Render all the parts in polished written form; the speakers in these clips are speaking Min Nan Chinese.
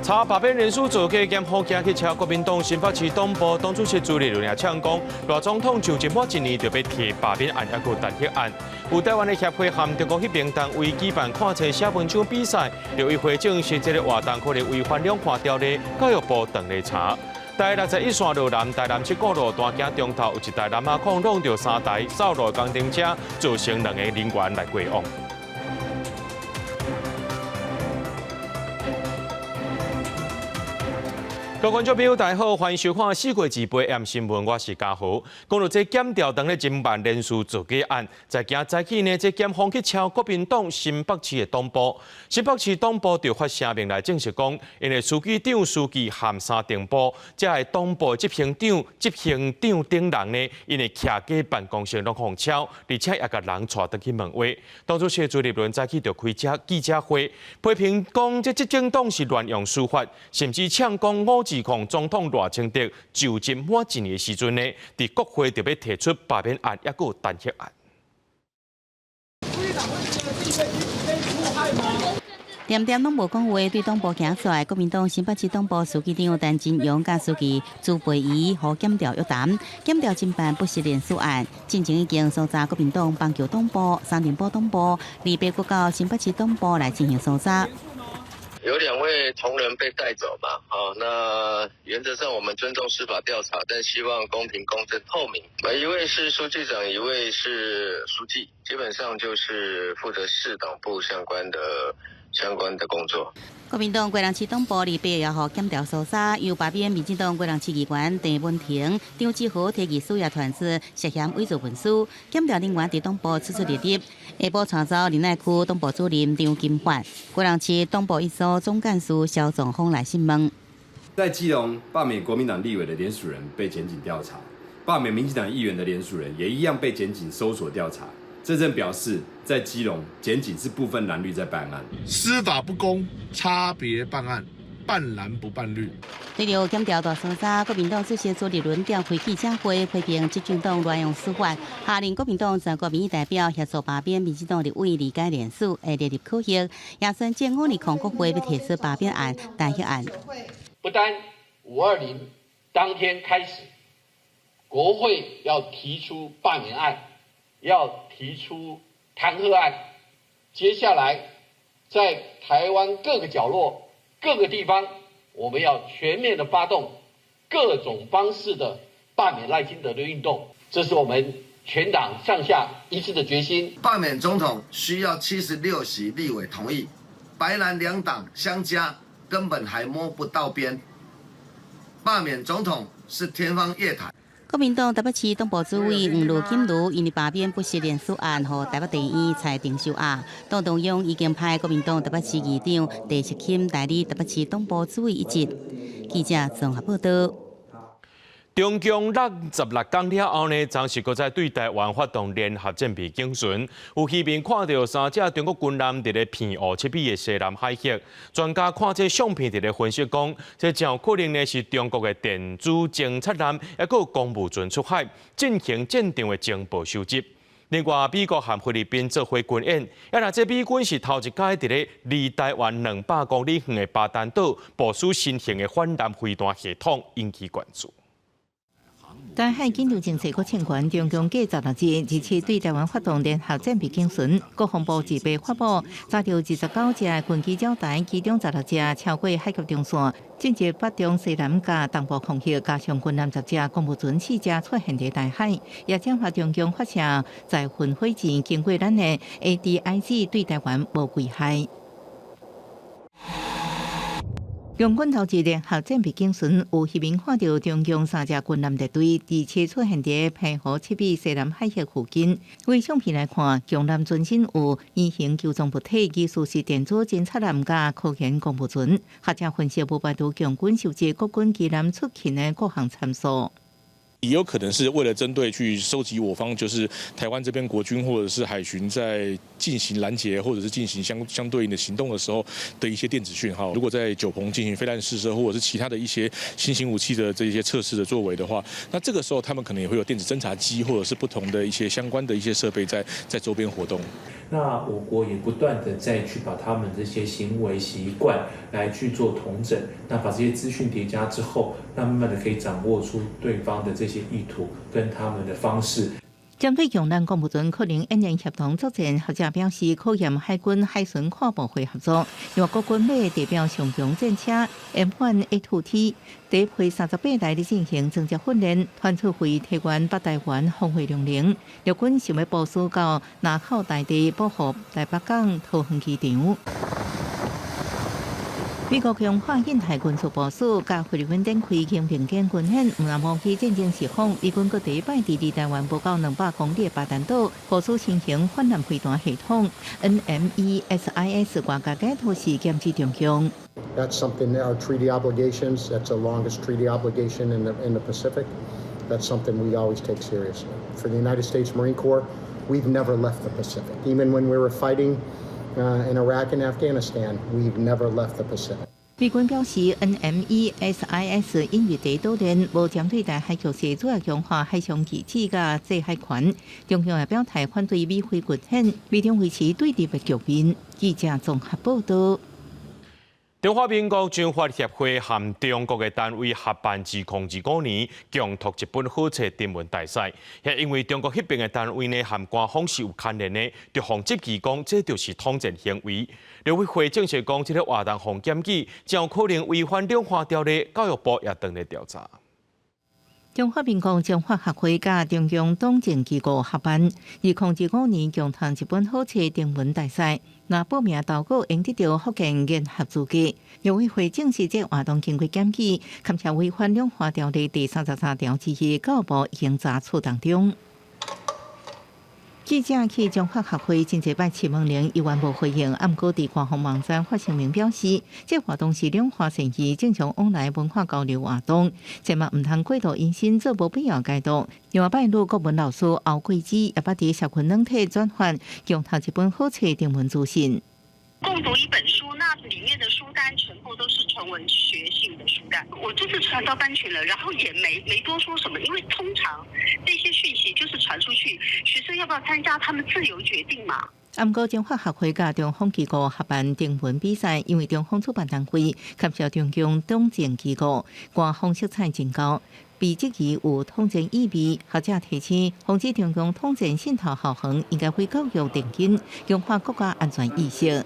查罷免連署造假檢控去敲國民黨新北市黨部黨主席朱立倫也嗆講，賴總統就任滿一年就欲提罷免案，抑閣彈劾案。有台灣的協會和中國彼邊單位舉辦看冊寫文章比賽，劉易會證實這个活動可能違反兩岸條例，教育部當咧查。台61線路南台南七股路段今中晝有一台南亞礦挵著三台掃路工程車，造成兩个人員來過往。各位觀眾朋友，大家好，歡迎收看《四月二八 M 新聞》，我是嘉豪。講到這檢調當咧偵辦連署造假案，在今早起呢，這檢方去敲國民黨新北市的黨部，新北市黨部就發聲明來證實講，𪜶的書記長、書記和三重部，這个黨部執行長、執行長等人呢，𪜶的徛家辦公室攏予敲，而且也共人帶轉去問話。黨主席朱立倫早起就開這記者會，批評講這執政黨是亂用司法，甚至嗆講520總統賴清德就任滿一年的時陣呢，佇國會就欲提出罷免案，抑閣有彈劾案。恬恬攏無講話，對黨部行出來，國民黨新北市黨部書記長陳真榮佮書記朱培儀予檢調約談，檢調偵辦不實連署案，進前已經搜查國民黨板橋黨部、三重埔黨部，二八閣到新北市黨部來進行搜查。有兩位同仁被帶走嘛？哦，那原則上我們尊重司法調查，但希望公平、公正、透明。一位是書記長，一位是書記，基本上就是負責市黨部相關的工作。國民黨基隆市黨部二八也予檢調搜查，由罷免民進黨基隆市議員鄭文婷、張志豪提議書也傳出涉嫌偽造文書，檢調人員佇黨部出出入入，下晡帶走仁愛區黨部主任張金發，基隆市黨部一所總幹事蕭總鋒來訊問。在基隆罷免國民黨立委的聯署人被檢警調查，罷免民進黨議員的聯署人也一樣被檢警搜索調查。這正表示，在基隆檢警是不分藍綠在辦案，司法不公，差別辦案，辦藍不辦綠。對著檢調大搜查，國民黨主席朱立倫召開記者會，批評執政黨亂用司法，下令國民黨全國民意代表協助罷免民進黨立委李佳連署，會列入考核，也宣戰520國會欲提出罷免案、彈劾案。不單520當天開始，國會要提出罷免案，要提出彈劾案，接下來在台灣各個角落、各個地方，我們要全面的發動各種方式的罷免賴清德的運動，這是我們全黨上下一致的決心。罷免總統需要76席立委同意，白藍兩黨相加根本還摸不到邊，罷免總統是天方夜譚。國民黨台北市黨部主委黃盧錦如因為罷免不實連署案，予台北地院裁定收押。黨中央已經派國民黨台北市議長鄭錫欽代理台北市黨部主委一職。記者綜合報道。中共66工了後呢，昨時閣再對台灣發動聯合戰備警巡，有漁民看著三隻中國軍艦佇咧澎湖七尾的西南海域，專家看這相片佇咧分析講，這誠有可能呢是中國的電子偵察艦，抑閣有公務船出海進行戰場的情報收集。另外，美國和菲律賓做伙軍演，啊若這美軍是頭一擺佇咧離台灣200公里遠的巴丹島部署新型的反艦飛彈系統，引起關注。台海緊張情勢閣升懸，中共繼16日二七對台灣發動聯合戰備警巡，國防部二八發布查著29隻軍機繞台，其中16隻超過海峽中線，進入北中西南佮東部空域，加上軍艦10隻、公務船4隻出現佇台海，也證實中共發射載汛火箭經過咱的 ADIZ 對台灣無危害。共軍頭一聯合戰備警巡，有漁民看著中共三隻軍艦列隊，二七出現佇澎湖七尾西南海域附近。對相片來看，共艦船身有圓形球狀物體，疑似是電子偵察艦佮科研公務船。學者分析，無排除共軍收集國軍機艦出勤的各項參數。也有可能是為了針對去收集我方，就是台灣這邊國軍或者是海巡在進行攔截或者是進行相對應的行動的時候的一些電子訊號。如果在九鵬進行飛彈試射或者是其他的一些新型武器的這些測試的作為的話，那這個時候他們可能也會有電子偵察機或者是不同的一些相關的一些設備在周邊活動。那我國也不斷的再去把他們這些行為習慣來去做統整，那把這些資訊疊加之後，那慢慢的可以掌握出對方的這些意圖跟他們的方式。針對共咱講無準可能演練協同作戰，學者表示考驗海軍海巡跨部會合作，因為國軍欲地表上強戰車 M1A2T，搭配38台咧進行裝甲訓練，團出會提懸北台灣防衛量能。陸軍想欲部署到林口大地保護台北港桃園機場。美國強化印太軍事部署，佮菲律賓展開肩並肩軍演，毋但模擬戰爭實況。美軍閣第一擺佇離台灣無夠200公里的巴丹島，部署新型反艦飛彈系統 NMESIS，外界解讀是劍指中共。 That's something our treaty obligations. That's the longest treaty obligation in the Pacific. That's something we always take seriously. For the United States Marine Corps, we've never left the Pacific. Even when we were fighting in Iraq and Afghanistan, we've never left the Pacific. 美軍表示，NMESIS 引入第島鏈，無針對台海局勢，主要強化海上機制佮制海權。中共也表態反對美菲軍演，美中維持對立的局面。記者綜合報道。中華民國中華協會和中國的單位合辦2025年共讀一本好冊徵文大賽，也因為中國彼邊的單位呢和官方是有牽連的，就予質疑講這就是統戰行為。陸委會證實講，這个活動予檢舉，將可能違反兩岸條例，教育部也正咧調查。中華民國中華學會佮中共黨政機構合辦，2025年共讀一本好冊徵文大賽，若報名投稿，會得著福建研學資格。陸委會證實這活動經過檢舉，堪稱違反兩岸條例第33條之一，教育部已經查處當中。記者去中華學會真濟擺敲門鈴，猶原無回應。毋過佇官方網站發聲明表示，這活動是兩岸善意正常往來文化交流活動，千萬毋通過度引申做無必要解讀。另外，拜六國文老師歐桂芝也捌佇社群軟體轉發共讀一本好冊徵文資訊。共讀一本書，那裡面的書單全部都是純文學性的書單。我就是傳到班群了，然後也沒多說什麼，因為通常這些訊息就是傳出去，學生要不要參加，他們自由決定嘛。毋過中華學會佮中方機構合辦徵文比賽，因為中方主辦單位涉及中共黨政機構，官方色彩真高，被質疑有統戰意味。學者提醒，防止中共統戰滲透校園，應該會教育定根，強化國家安全意識。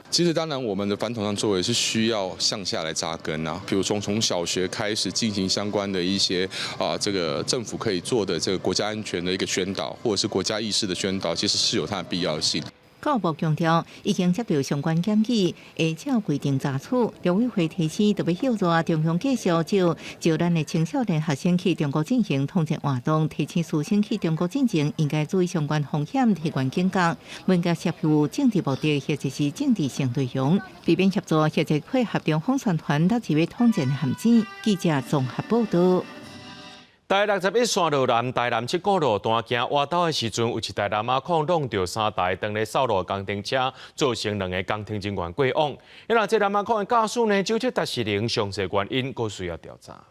其實當然，我們的反統戰作為是需要向下來扎根啊，比如說從小學開始進行相關的一些啊，這個政府可以做的這個國家安全的一個宣導，或者是國家意識的宣導，其實是有它的必要性。教育部強調，已經接到相關檢舉，會照規定查處。陸委會提醒，特別協助中共繼續招招咱的青少年學生去中國進行統戰活動，提醒師生去中國進前應該注意相關風險，提懸警覺，毋應該攝入政治目的或者是政治性內容，避免協助或者配合中方宣傳導入統戰陷阱。記者綜合報道。台61線路南台南七股路段行倚兜的時陣，有一台南亞礦挵著三台當咧掃路工程車，造成兩个工程人員過往。那這南亞礦的駕駛呢，究竟達是零詳細原因，閣需要調查。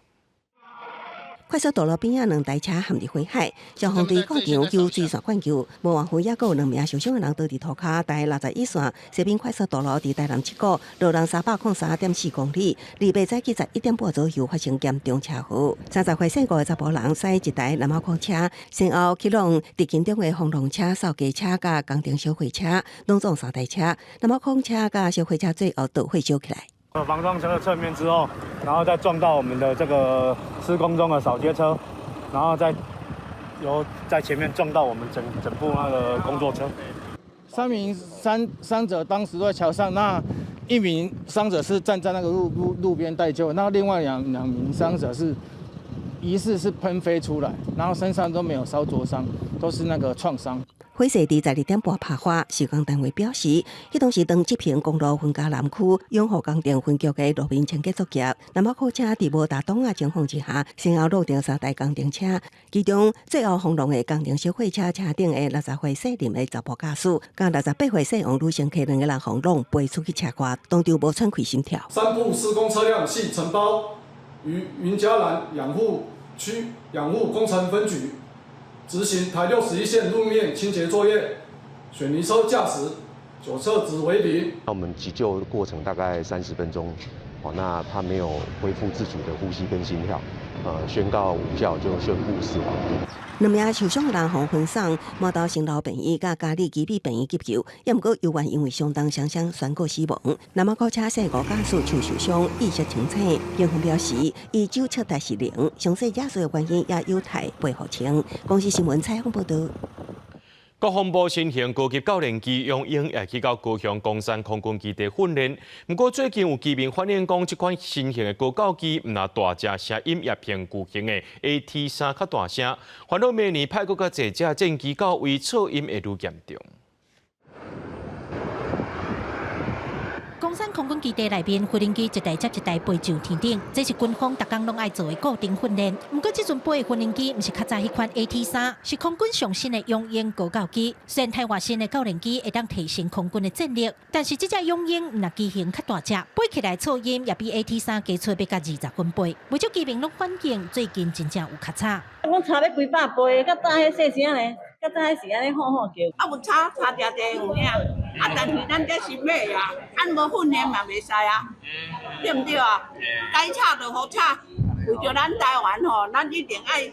快速道路邊仔兩台車陷入火海，消防隊到場救水線灌救，無偌遠猶閣有兩名受傷的人倒佇塗跤。台61線西濱快速道路佇台南七股路南303.4公里，28早起11點半左右發生嚴重車禍。30歲姓顧的查埔人駛一台南亞礦車，先後去挵佇勤中的風浪車、掃街車佮工程小貨車，攏總三台車。南亞礦車佮小貨車最後導火燒起來。防撞車的側面之後，然後再撞到我們的這個施工中的掃街車，然後再由在前面撞到我們整整部那個工作車。三名傷傷者當時都在橋上，那一名傷者是站在那個路邊待救，那另外兩名傷者是疑似是噴飛出來，然後身上都沒有燒灼傷，都是那個創傷。火勢佇12點半爆發，施工單位表示，彼當時當執行公路雲嘉南區養護工程分局的路面清潔作業，南亞貨車佇無搭擋仔情況之下，先後挵著三台工程車，其中最後轟隆的工程小貨車車頂的60歲姓林的查埔駕駛，佮68歲姓王女乘客兩个人予挵飛出去車外，當場無喘氣心跳。三部施工車輛係承包於雲嘉南養護區養護工程分局。執行台61線路面清潔作業，水泥車駕駛，酒測值為零。那我們急救過程大概30分鐘，哦，那他沒有恢復自主的呼吸跟心跳，宣告無效，就宣布死亡。兩名受傷的人予分送麻豆新樓病院佮嘉里基美病院急救，也毋過猶原因為相當雙雙宣告死亡。南馬貨車驶五駕駛手受傷，意識清醒。警方表示，伊酒測值是零，詳細肇事的原因也有待調查清。公視新聞採訪報導。國防部新型高級教練機勇鷹也去到高雄岡山空軍基地訓練。毋過最近有居民反映講，這款新型的高教機毋若大隻，聲音也比舊型的 AT-3較大聲。煩惱明年派閣較濟隻戰機到位，噪音會愈嚴重。岡山空軍基地內面，飛行機一台接一台飛上天頂，這是軍方逐工攏愛做的固定訓練。毋過，這陣飛的飛行機毋是較早彼款 AT-3，是空軍上新的勇鷹高教機。雖然台灣新的教練機會當提升空軍的戰力，但是這隻勇鷹毋若機型較大隻，飛起來噪音也比 AT-3加出欲佮20分貝。不少居民攏反映，最近真正有較吵。阮吵欲幾百倍，較早彼細聲呢，較早彼是按呢吼吼叫。啊，有吵吵定定有影，啊，但是咱這是買啊，按無訓練嘛袂使啊，對毋對啊？該吵就予吵，為著咱台灣吼，咱一定愛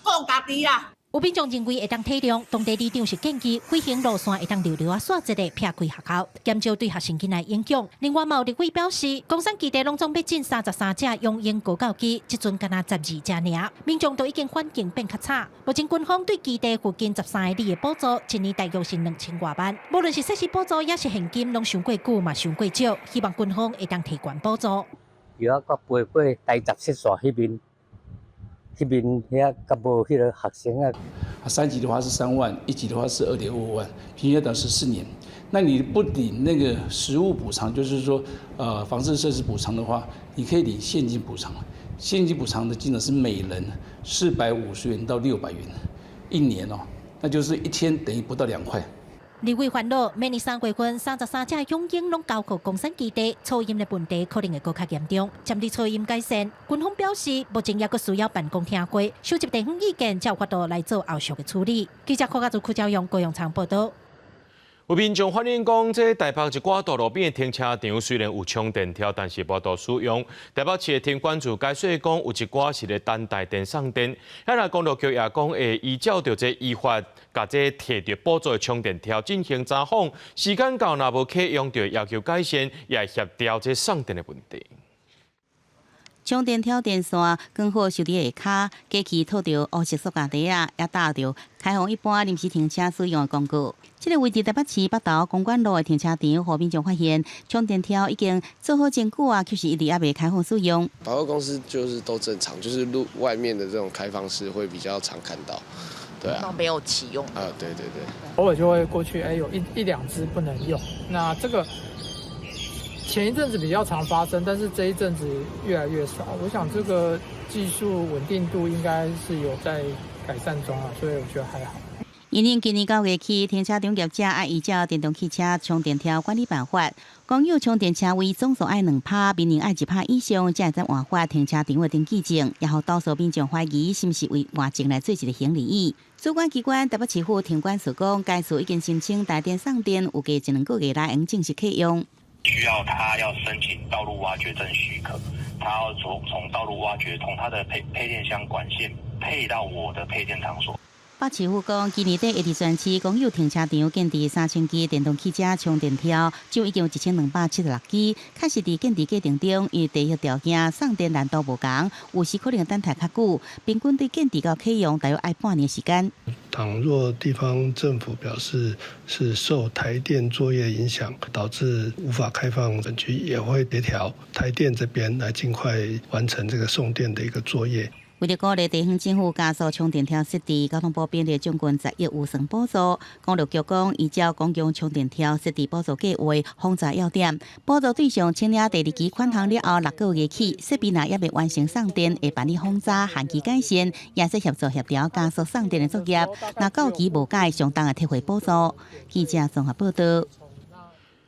顧家己啊。有民眾認為會當體諒，當地里長是建議飛行路線會當留留仔煞一下，撇開學校，減少對學生囡仔影響。另外，嘛有立委表示，岡山基地攏總欲進33隻勇鷹高教機，這陣敢若12隻爾，民眾都已經環境變較差。目前軍方對基地附近13里的補助，一年大約是2000外萬。無論是設施補助，抑是現金，攏傷過久嘛，傷過少。希望軍方會當提懸補助。又啊，閣飛過台17線彼邊。彼邊遐閣無彼个學生啊。三級的話是3萬，一級的話是2.25萬，平均等14年。那你不領那個實物補償，就是說，房子設施補償的話，你可以領現金補償。現金補償的金額是每人450元到600元，一年哦，那就是一天等於不到2塊。立委煩惱，明年3月份，33隻勇鷹攏交予岡山基地，噪音的問題可能會閣較嚴重。針對噪音改善，軍方表示，目前猶閣需要辦公聽會，收集地方意見，才有法度來做後續的處理。記者柯家祖、柯昭勇、高永昌報導。有民眾反映講，這台北一寡道路邊的停車場雖然有充電條，但是無度使用。台北市的停管處解釋講，有一寡是咧等台電送電。遐若公路局也講會依照著這依法，共這提著補助的充電條進行查訪。時間到若無啟用，就要求改善，也會協調這送電的問題。充電條電線剛好收佇下跤，機器套著烏色塑膠袋仔，也貼著開放一般臨時停車使用的廣告。這个位置台北市北投公館路的停車場，予民眾發現充電條已經做好真久啊，卻是一直猶未開放使用。百貨公司就是都正常，就是路外面的這種開放式會比較常看到，對啊。都沒有啟用。啊，對對對。偶爾就會過去，哎，有一兩隻不能用，那這個。前一陣子比較常發生，但是這一陣子越來越少。我想這個技術穩定度應該是有在改善中啊，所以我覺得還好。因應今年9月起，停車場業者愛依照電動汽車充電條管理辦法，公有充電車位總數愛2趴，民營愛1趴以上，才會使換發停車場的登記證，也予多數民眾懷疑是毋是為換證來做一个行李椅。主管機關台北市府停管處講，該處已經申請台電送電，預計一兩個月內會正式啟用。需要他要申請道路挖掘證許可，他要從道路挖掘，從他的配電箱管線配到我的配電場所。北市府講，今年底會佇全市公有停車場建置3000支電動汽車充電條，就已經有1276支。確實佇建置過程中，因為地形條件、送電難度無仝，有時可能等待較久，平均對建置到啟用大約愛半年時間。倘若地方政府表示是受台電作業影響，導致無法開放，本局也會協調台電這邊來盡快完成這個送電的一個作業。為著鼓勵地方政府加速充電條設置，交通部編列將近10億預算補助。公路局講，依照公共充電條設置補助計畫，訪查要點，補助對象請領第二期款項了後6個月起，設備若猶未完成送電，會辦理訪查限期改善，也是協助協調加速送電的作業。若到期無改，相當會撤回補助。記者綜合報導。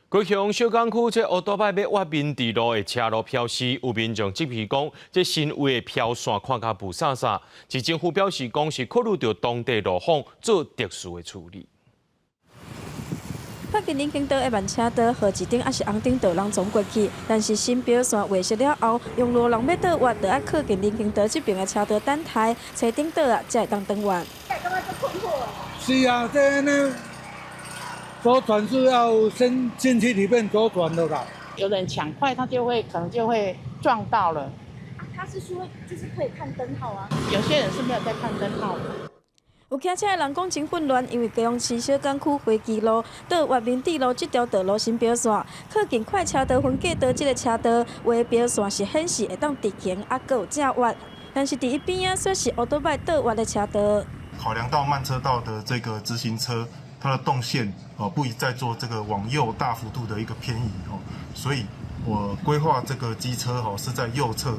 高雄小港區這烏多擺欲挖民治路的車路標示，有民眾質疑講，這新畫的標線看甲霧煞煞。市政府表示講是考慮著當地路況做特殊的處理。靠近人行道的慢車道，號誌燈抑是紅燈就攏總過去。但是新標線畫設了後，用路人欲倒彎，就愛靠近人行道這邊的車道等待，車燈倒啊，才會當轉彎。是啊，這呢左轉是要先進去裡面左轉的啦。有人搶快，他就會可能就會撞到了。他是說，就是可以看燈號啊。有些人是沒有在看燈號的。有騎車的人講真混亂，因為高雄市小港區飛機路到越民地路這條道路新標線，靠近快車道分隔道這个車道畫標線是顯示會當直行，猶閣有正彎，但是佇伊邊仔卻是歐多擺倒彎的車道。考量到慢車道的這個直行車，它的動線哦不宜再做這個往右大幅度的一個偏移哦，所以我規劃這個機車哦是在右側。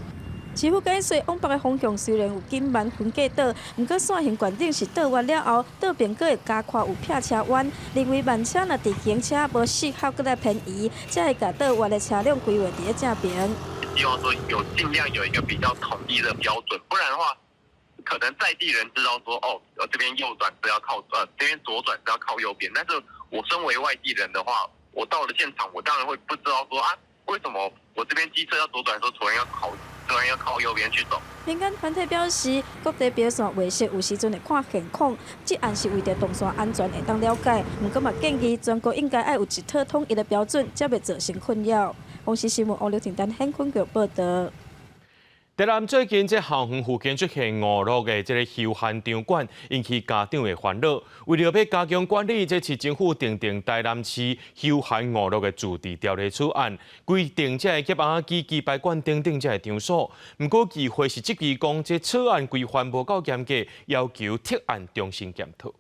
市府改說往北的方向雖然有緊慢分隔島，毋過線型決定是倒彎了後，倒邊閣會加寬有撇車彎，認為慢車若直行車無適合閣來偏移，才會共倒彎的車輛規劃佇咧正邊。希望說有盡量有一個比較統一的標準，不然的話，可能在地人知道說，哦，這邊右轉是要靠，這邊左轉是要靠右邊，但是我身為外地人的話，我到了現場，我當然會不知道說啊，為什麼我這邊機車要左轉的時候，突然要靠右邊去走。民間團體表示，國際標線畫設有時陣會看現況，這案是為著動線安全會當了解。毋過嘛建議全國應該愛有一套統一的標準，才袂造成困擾。公視新聞王劉婷丹現昆局報道。台南最近這校園附近出現娛樂的這个休閒場館，引起家長的煩惱。為著欲加強管理，這市政府訂定台南市休閒娛樂的自治條例草案，規定這个夾甕仔機、棋牌館等等這个場所。毋過議會是質疑講，這草案規範無夠嚴格，要求撤案重新檢討。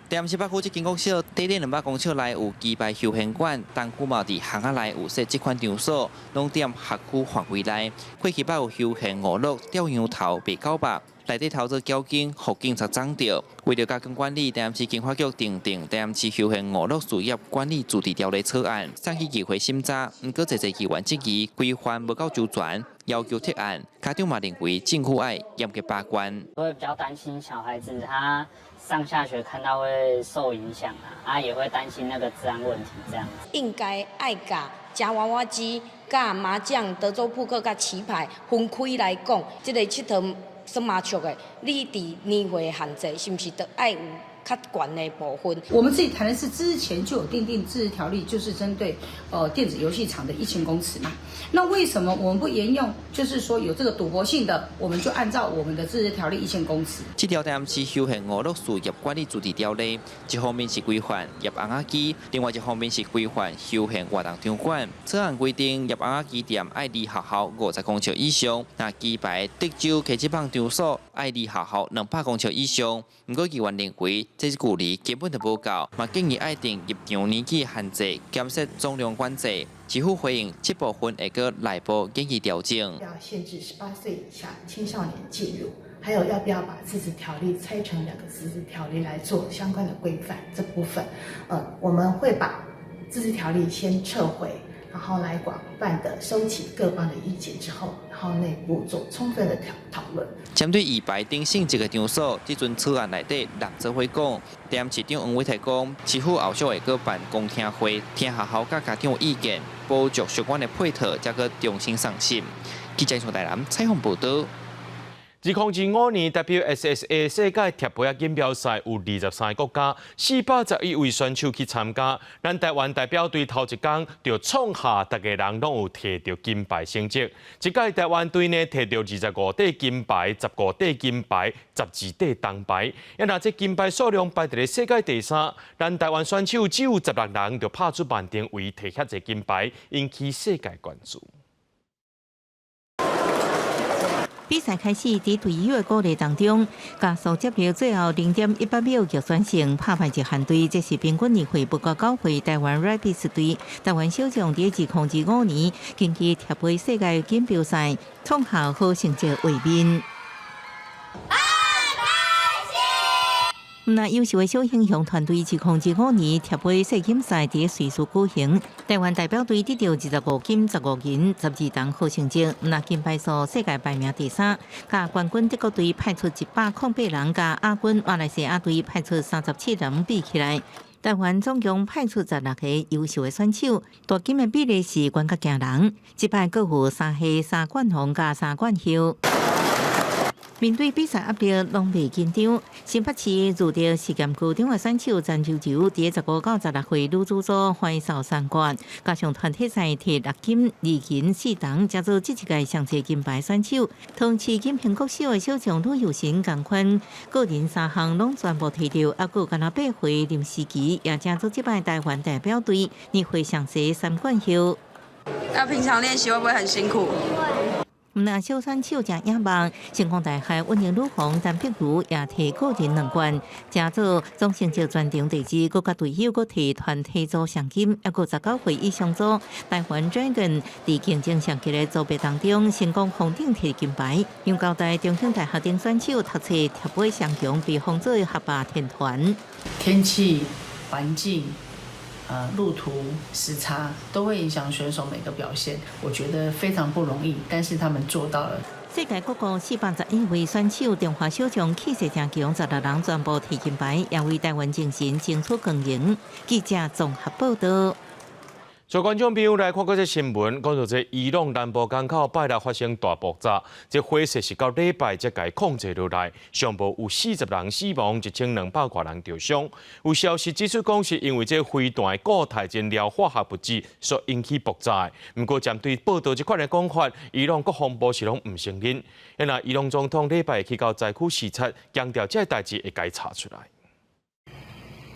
台南市北區這間國小，短短200公尺內有棋牌休閒館，東區嘛佇巷仔內有設這款場所，攏佇學區範圍內。過去捌有休閒娛樂吊羊頭賣狗肉，內底偷做繳金，予警察掌著。為著加強管理，台南市經發局訂定台南市休閒娛樂事業管理自治條例草案，送去議會審查。毋過濟濟議員質疑規範無夠周全，要求撤案。家長嘛認為政府愛嚴格把關。我會比較擔心小孩子他上下學看到會受影響啊，啊也會擔心那個治安問題這樣子。應該愛共夾娃娃機、佮麻將、德州撲克、佮棋牌分開來講，這个𨑨迌耍麻將的，你佇年歲限制是毋是都愛有較懸的部分？我們自己談的是之前就有訂定自治條例，就是針對電子遊戲場的1000公尺嘛。那為什麼我們不沿用？就是說有這個賭博性的，我們就按照我們的自治條例一千公尺。這條台南市休閒娛樂事業管理自治條例，一方面是規範夾甕仔機，另外一方面是規範休閒活動場館。草案規定，夾甕仔機店愛離學校50公尺以上，若棋牌、德州、溪子棒場所愛離學校200公尺以上。毋過議員認為，這距離根本就無夠，嘛建議愛訂入場年紀限制，減設總量管制。市府回應，這部分會閣內部建議調整。要限制18歲以下青少年進入，還有要不要把自治條例拆成兩個自治條例來做相關的規範？這部分，我們會把自治條例先撤回，然後來廣泛的收集各方的意見之後，然後內部做充分的討論。針對棋牌等性質的場所，這陣草案內底挵做伙講。台南市長黃偉哲講，市府後續會閣辦公聽會，聽學校佮家長意見，補足相關的配套，才閣重新上審。記者從台南採訪報導。2025年 WSSA 世界鐵杯仔錦標賽有23个國家411位選手去參加，咱台灣代表隊頭一工就創下逐个人攏有提著金牌成績。這屆台灣隊呢提著25塊金牌、15塊銀牌、12塊銅牌，啊若這金牌數量排佇咧世界第三。咱台灣選手只有16人就拍出萬定位提遐濟金牌，引起世界關注。比賽開始，佇隊友的鼓勵當中，加速接力最後0.18秒就選勝，拍敗日韓隊。這是平均年歲不夠9歲台灣 Rabbits 隊。台灣小將佇2025年近期鐵杯世界錦標賽創下好成績衛冕。毋但優秀的小英雄團隊，2025年鐵杯世錦賽佇瑞士舉行，台灣代表隊得著25金、15銀、12銅好成績。毋但金牌數世界排名第三，佮冠軍德國隊派出108人，佮亞軍馬來西亞隊派出37人比起來，台灣總共派出16個優秀的選手，奪金的比例是懸較驚人。這擺閣有三系三冠王佮三冠后。面對比賽壓力，攏袂緊張。新北市樹德實驗高中的選手詹柔柔，佇15到16歲女子組橫掃三冠，加上團體賽摕六金、二銀、四銅，成做這一屆上濟金牌選手。同市錦興國小的小將呂佑成仝款，個人三項攏全部摕著，猶閣有干焦八歲林思琪，也成做這擺台灣代表隊年歲上濟三冠后。那平常練習會不會很辛苦？毋但小選手誠野望，成功大學溫柔女皇陳碧如也摕個人兩冠，成做總成績全場第二，閣佮隊友閣摕團體組上金，猶閣19歲以上組台灣 Dragon 佇競爭上激的組別當中成功封頂摕金牌，陽交大中興大學等選手讀冊貼背雙強，被封做學霸天團。天氣、環境、路途時差都會影響選手每個表現，我覺得非常不容易，但是他們做到了。世界各國411位選手，中華小將氣勢誠強，16人全部摕金牌，也為台灣精神爭取光榮。記者綜合報道。所以觀眾朋友來看這則新聞，講到這伊朗南部港口拜六發生大爆炸，這火勢是到禮拜才共控制落來，上無有40人死亡，1200外人著傷。有消息指出，講是因為這飛彈的固態燃料化學物質所引起爆炸。毋過針對報道這款的講法，伊朗國防部是攏毋承認。那伊朗總統禮拜去到災區視察，強調這个代誌會共查出來。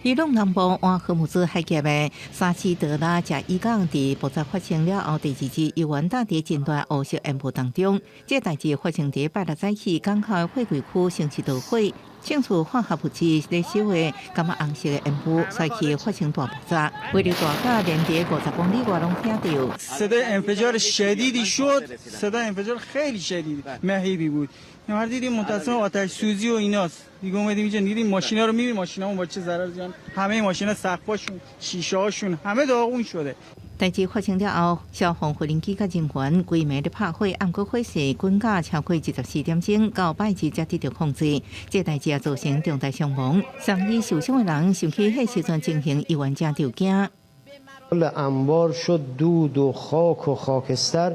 伊朗南部灣荷姆茲海峽的沙西德拉賈伊港，佇爆炸發生了後，第二日猶原罩佇真大烏色煙霧當中。這代誌發生佇拜六早起，港口的貨櫃區先是著火，清除化學物質咧燒的感覺紅色的煙霧，隨去發生大爆炸，威力大甲連佇50公里外攏聽著。 صدای انفجار شدیدی شد صدای انفجار خیلی شدید مهیبی بود ما دیدیم متاسفانه آتش سوزی و ایناست دیگه اومدیم اینجا دیدیم ماشینا رو میبینیم ماشینامون با چه ضرر زیان همه ماشینا سقفاشون شیشه هاشون همه داغون شده。代誌發生了後，消防無人機佮人員規暝咧拍火，毋過火勢滾到超過24點鐘，到拜日才得著控制。這代誌也造成重大傷亡，送醫受傷的人想起彼時陣情形，猶原誠著驚。 انبار شد دود و خاک و خاکستر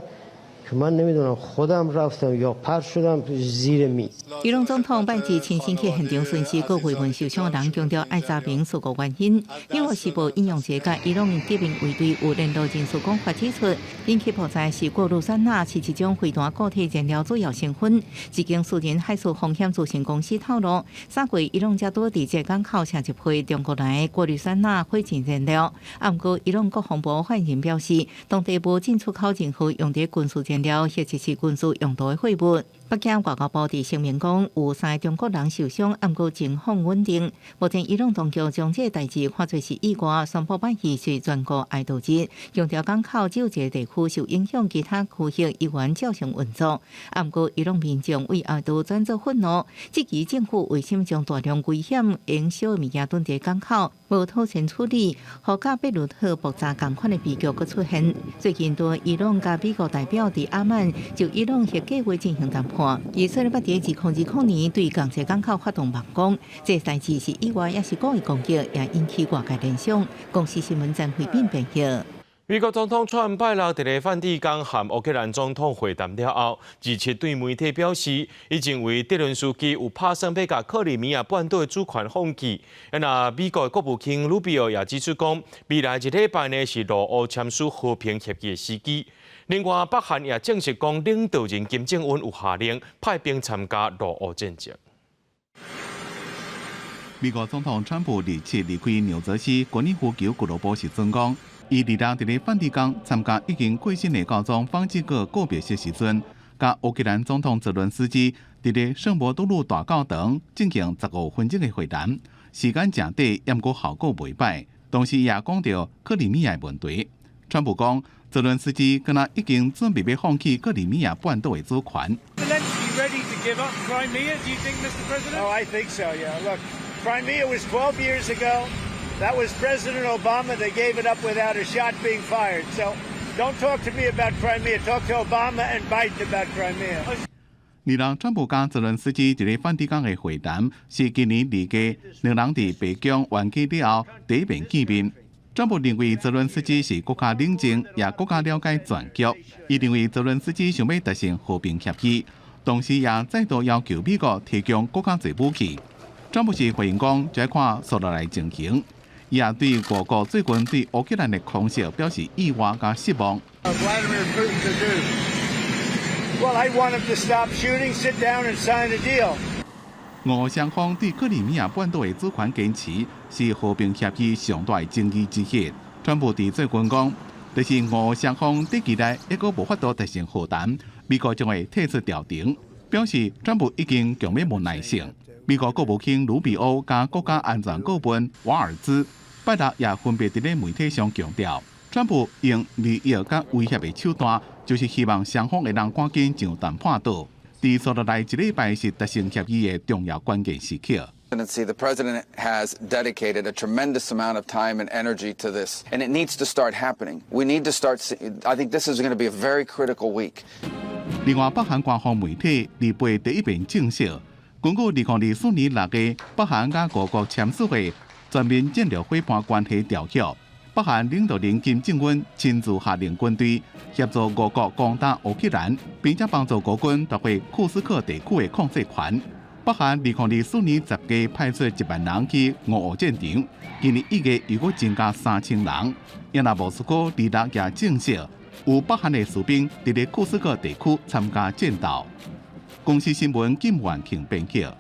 که من نمیدونم خودم رفتم یا پرت شدم زیر میز。伊朗總統拜日親身去現場巡視，閣慰問受傷的人，強調愛查明事故原因。紐約時報引用一個伊朗革命衛隊有聯絡人士講法指出，引起爆炸是過氯酸鈉是一種飛彈固體燃料主要成分。一間私人海事風險諮詢公司透露，三月伊朗才拄佇這港口卸一批中國來的過氯酸鈉火箭燃料。毋過伊朗國防部發言人表示，當地無進出口任何用佇軍事燃料或者是軍事用途的貨物。北京外交部佇聲明講，有三個中國人受傷，毋過情況穩定。目前伊朗當局將這個代誌看作是意外，宣布拜二是全國哀悼日，強調港口只有一個地區受影響，其他區域依然照常運作。毋過伊朗民眾為哀悼轉做憤怒，質疑政府為啥物將大量危險燃燒的物件囤佇港口，無妥善處理，予佮貝魯特爆炸仝款的悲劇閣出現。最近，對伊朗佮美國代表佇阿曼就伊朗核計畫進行談判。以色列捌佇2020年對仝一個港口發動猛攻，這代誌是意外抑是故意攻擊，也引起外界聯想。公視新聞陳慧敏編譯。美國總統川普拜六佇咧梵蒂岡和烏克蘭總統會談了後，二七對媒體表示，伊認為澤倫斯基有拍算欲共克里米亞半島的主權放棄。那美國國務卿魯比奧也指出講，未來一禮拜呢是俄烏簽署和平協議的時機。另外，北韓也證實講，領導人金正恩有下令派兵參加俄烏戰爭。美國總統川普二七離開紐澤西高爾夫球俱樂部時陣講，伊二六佇咧梵蒂岡參加已經過身的教宗方濟各告別式時陣，佮烏克蘭總統澤倫斯基佇咧聖伯多祿大教堂進行15分鐘的會談，時間誠短，毋過效果袂䆀。同時，也講著克里米亞問題。川普講，澤倫斯基敢若已經準備欲放棄克里米亞半島的主權。 Oh, I think so, yeah. Look, Crimea was 12 years ago. That was President Obama that gave it up without a shot being fired. So don't talk to me about Crimea. Talk to Obama and Biden about Crimea. 二六川普佮澤倫斯基佇咧梵蒂岡的會談，是今年2月兩人佇白宮冤家了後第一遍見面。川普認為澤倫斯基是閣較冷靜，也閣較了解全局。伊認為澤倫斯基想欲達成和平協議，同時也再度要求美國提供閣較濟武器。川普是回應講，就愛看紲落來情形。伊也對俄國最近對烏克蘭的空襲表示意外佮失望。 Vladimir Putin to do? Well, I want him to stop shooting, sit down and sign a deal. 俄雙方對克里米亞半島的主權堅持是和平協議上大的爭議之一。川普佇最近講，就是俄雙方短期內猶閣無法度達成和談，美國將會退出調停，表示川普已經強欲無耐性。美國國務卿魯比歐佮國家安全顧問瓦爾茲拜六也分別佇咧媒體上強調，川普用利誘佮威脅的手段，就是希望雙方會當趕緊上談判桌。佇紲落來一禮拜是達成協議的重要關鍵時刻。 The president has dedicated a tremendous amount of time and energy to this, and it needs to start happening. We need to start. I think this is going to be a very critical week. 另外，北韓官方媒體28第一遍證實，根據2024年6月北韓佮俄國簽署的全面戰略夥伴關係條約，北韓領導人金正恩親自下令軍隊協助俄國攻打烏克蘭，並且幫助俄軍奪回庫斯克地區的控制權。北韓2024年10月派出1萬人去俄烏戰場，今年1月又閣增加3000人。啊若莫斯科二六也證實，有北韓的士兵佇咧庫斯克地區參加戰鬥。公視新聞金元慶編輯。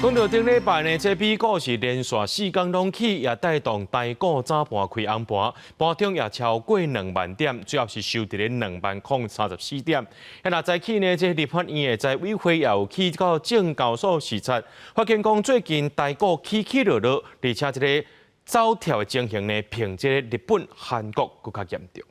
講到頂禮拜呢，這美股是連續4天攏起，也帶動台股早盤開紅盤，盤中也超過2萬點，最後是收佇咧20,034點。啊，若早起呢，這立法院的財委會也有去到證交所視察，發現講最近台股起起落落，而且這个走跳的情形呢，比這个日本、韓國閣較嚴重。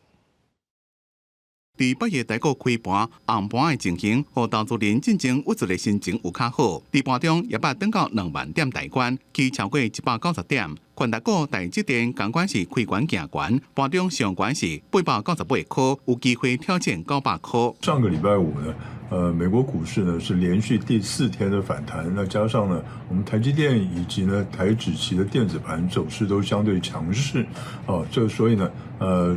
佇8月台股開盤紅盤的情形，予投資人進前鬱卒的心情有較好。佇盤中也捌轉到2萬點大關，起超過190點。權值股台積電仝款是開懸行懸，盤中上懸是898塊，有機會挑戰900塊。上個禮拜五呢，美國股市呢是連續第四天的反彈，那加上呢，我們台積電以及呢台指期的電子盤走勢都相對強勢，哦，這所以呢，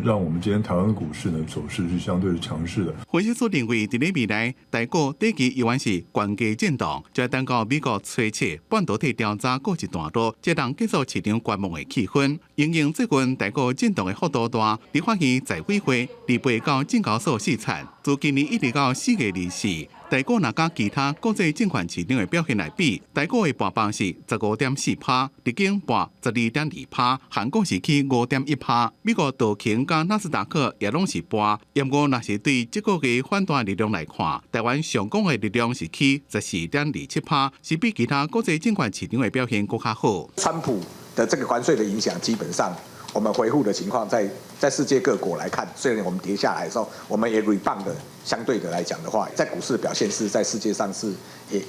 讓我們今天台灣的股市呢走勢是相對強勢的。分析師認為，佇咧未來台股短期依然是懸低震盪，就等到美國初七半導體調查告一段落，才能結束市場觀望的氣氛。因應最近台股震盪的幅度大，立法院財委會28到證交所視察，自今年一直到4月24，台股若佮其他國際證券市場的表現來比，台股的跋幅是15.4趴，日經跋12.2趴，韓國是起5.1趴，美國道瓊佮納斯達克也攏是跋。毋過若是對這個月反彈力量來看，台灣上攻的力量是起14.27趴，是比其他國際證券市場的表現閣較好。川普的這個關稅的影響，基本上我們回復的情況，在世界各國來看，雖然我們跌下來的時候，我們也 rebound 的，相對的來講的話，在股市表現是在世界上是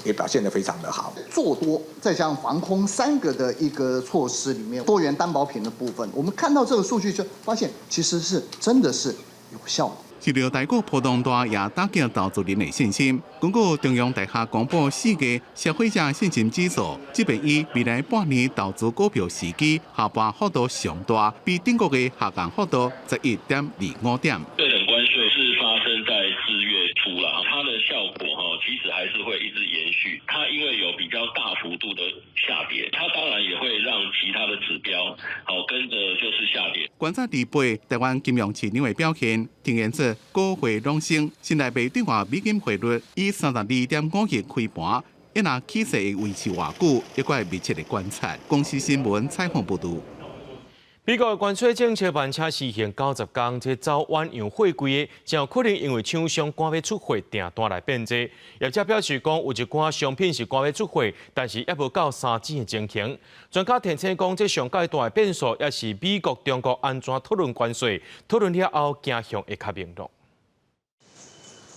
也表現得非常的好。做多再加上防空三個的一個措施裡面，多元擔保品的部分，我們看到這個數據就發現，其實是真的是有效的。受著台股波動大，也打擊投資人的信心。根據中央大學公布4月消費者信心指數，這遍以未來半年投資股票時機下跋幅度上大，比頂個月下降幅度11.25點。對等關稅是發生在4月初啦，它的效果哈，其實還是會一直延續。它因為有比較大幅度的下跌，它當然也會讓其他的指標好跟着就是下跌。觀察28台灣金融市場的表現，呈現出股匯攏升，新台幣兌換美金匯率以32.51開盤，伊若起勢會維持偌久，猶閣會密切的觀察。公視新聞採訪報導。美國的關稅政策慢車實行90天，這走遠洋貨櫃的，真有可能因為廠商趕欲出貨訂單來變濟。業者表示講，有一寡商品是趕欲出貨，但是猶無到三指的情形。專家提醒講，這上蓋大的變數，也是美國、中國按怎討論關稅，討論了後，走向會較明朗。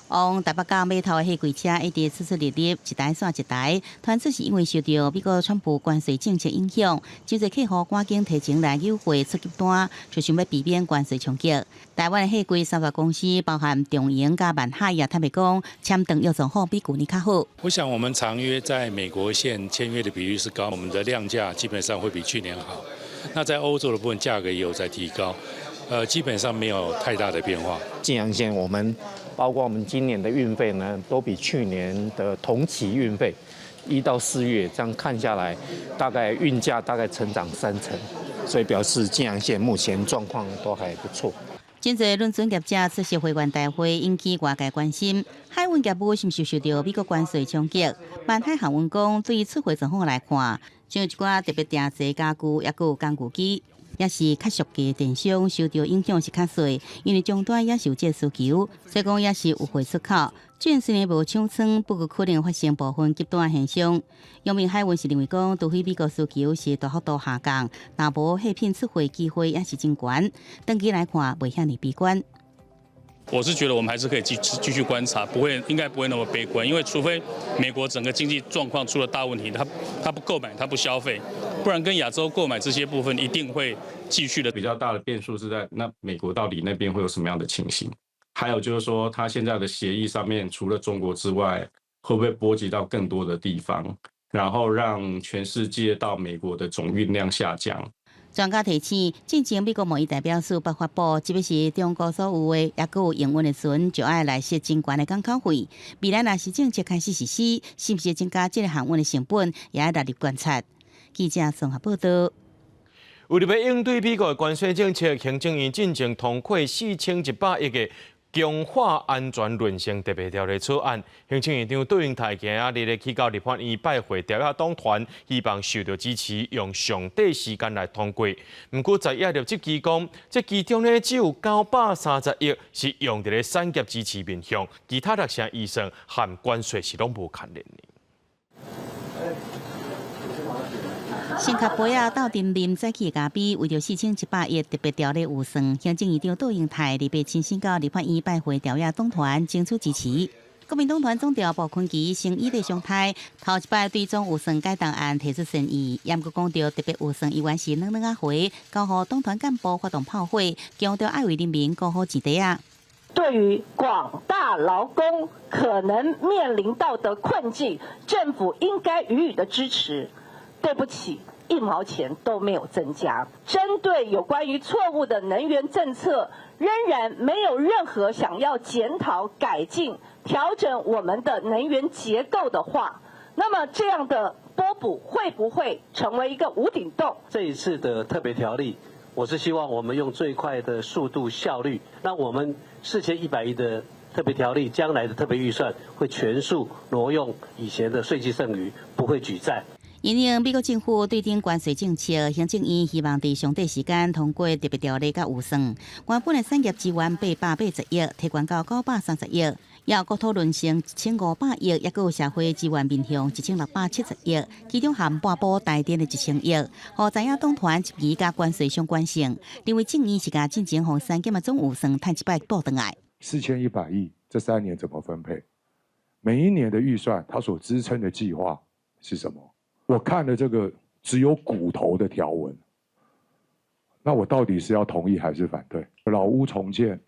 往台北到碼頭的貨櫃車一直出出入入，一台煞一台。傳出是因為受著美國川普關稅政策影響，真濟客戶趕緊提前來優惠出急單，就想欲避免關稅衝擊。台灣的貨櫃三大公司，包含長榮佮萬海，也坦白講，簽訂約狀況比舊年較好。我想我們長約在美國線簽約的比率是高，我們的量價基本上會比去年好。那在歐洲的部分價格也有在提高，基本上沒有太大的變化。近洋線我們包括我們今年的運費呢，都比去年的同期運費1到4月這樣看下來，大概運價大概成長3成，所以表示近洋線目前狀況都還不錯。真濟輪船業者出席會員大會，引起外界關心。海運業務是毋是受著美國關稅衝擊？萬海航運講，對於出貨狀況來看，像一寡特別訂製家具，抑閣有工具機，也是較俗嘅電商受著影響是較細，因為終端也是有這個需求，所以講也是有貨出口。雖然無搶倉，不過可能發生部分急單現象。陽明海運是認為講，除非美國需求是大幅度下降，若無貨品出貨機會也是真懸。長期來看，袂遐爾悲觀。我是覺得我們還是可以繼續觀察，不會應該不會那麼悲觀，因為除非美國整個經濟狀況出了大問題，他不購買，他不消費，不然跟亞洲購買這些部分一定會繼續的。比較大的變數是在那美國到底那邊會有什麼樣的情形？還有就是說，他現在的協議上面除了中國之外，會不會波及到更多的地方，然後讓全世界到美國的總運量下降？專家提醒，進前美國貿易代表處捌發布，這欲是中國所有的，抑閣有營運的船，就愛來設真懸的港口費。未來若是政策開始實施，是毋是增加這个航運的成本，也愛納入觀察。記者綜合報道。為著欲應對美國的關稅政策，行政院進前通過4100億的強化安全韌性特別條例草案，行政院長杜英台今仔日咧去到立法院拜會朝野黨團，希望受著支持，用上短時間來通過。毋過在野立質疑講，這其中呢只有930億是用佇咧產業支持面向，其他六成預算和關稅是攏無牽連的。先較杯仔鬥陣啉早起咖啡，為著4100億特別條例預算，行政院長杜英泰禮拜親身到立法院拜會朝野黨團，爭取支持。國民黨團總召傅崐萁先以禮相待，頭一擺對總預算改動案提出建議，猶閣講著特別預算猶原是軟軟仔回，交予黨團幹部發動炮火，強調愛為人民顧好錢袋仔。對於廣大勞工可能面臨到的困境，政府應該予以的支持。對不起，一毛錢都沒有增加。針對有關於錯誤的能源政策，仍然沒有任何想要檢討、改進、調整我們的能源結構的話，那麼這樣的撥補會不會成為一個無底洞？這一次的特別條例，我是希望我們用最快的速度效率。那我們4100億的特別條例，將來的特別預算會全數挪用以前的稅計剩餘，不會舉債。因應美國政府對頂關稅政策，行政院希望佇上短時間通過特別條例佮預算。原本的產業資源880億，提懸到930億；抑國土韌性1500億，抑閣有社會資源面向1670億，其中含半補台電的1000億。予在野黨團質疑佮關稅相關性，認為政院是共進前予刪減的總預算趁一擺補轉來。 4100億這3年怎麼分配？每一年的預算，它所支撐的計劃是什麼？我看了這個只有骨頭的條文，那我到底是要同意還是反對？老屋重建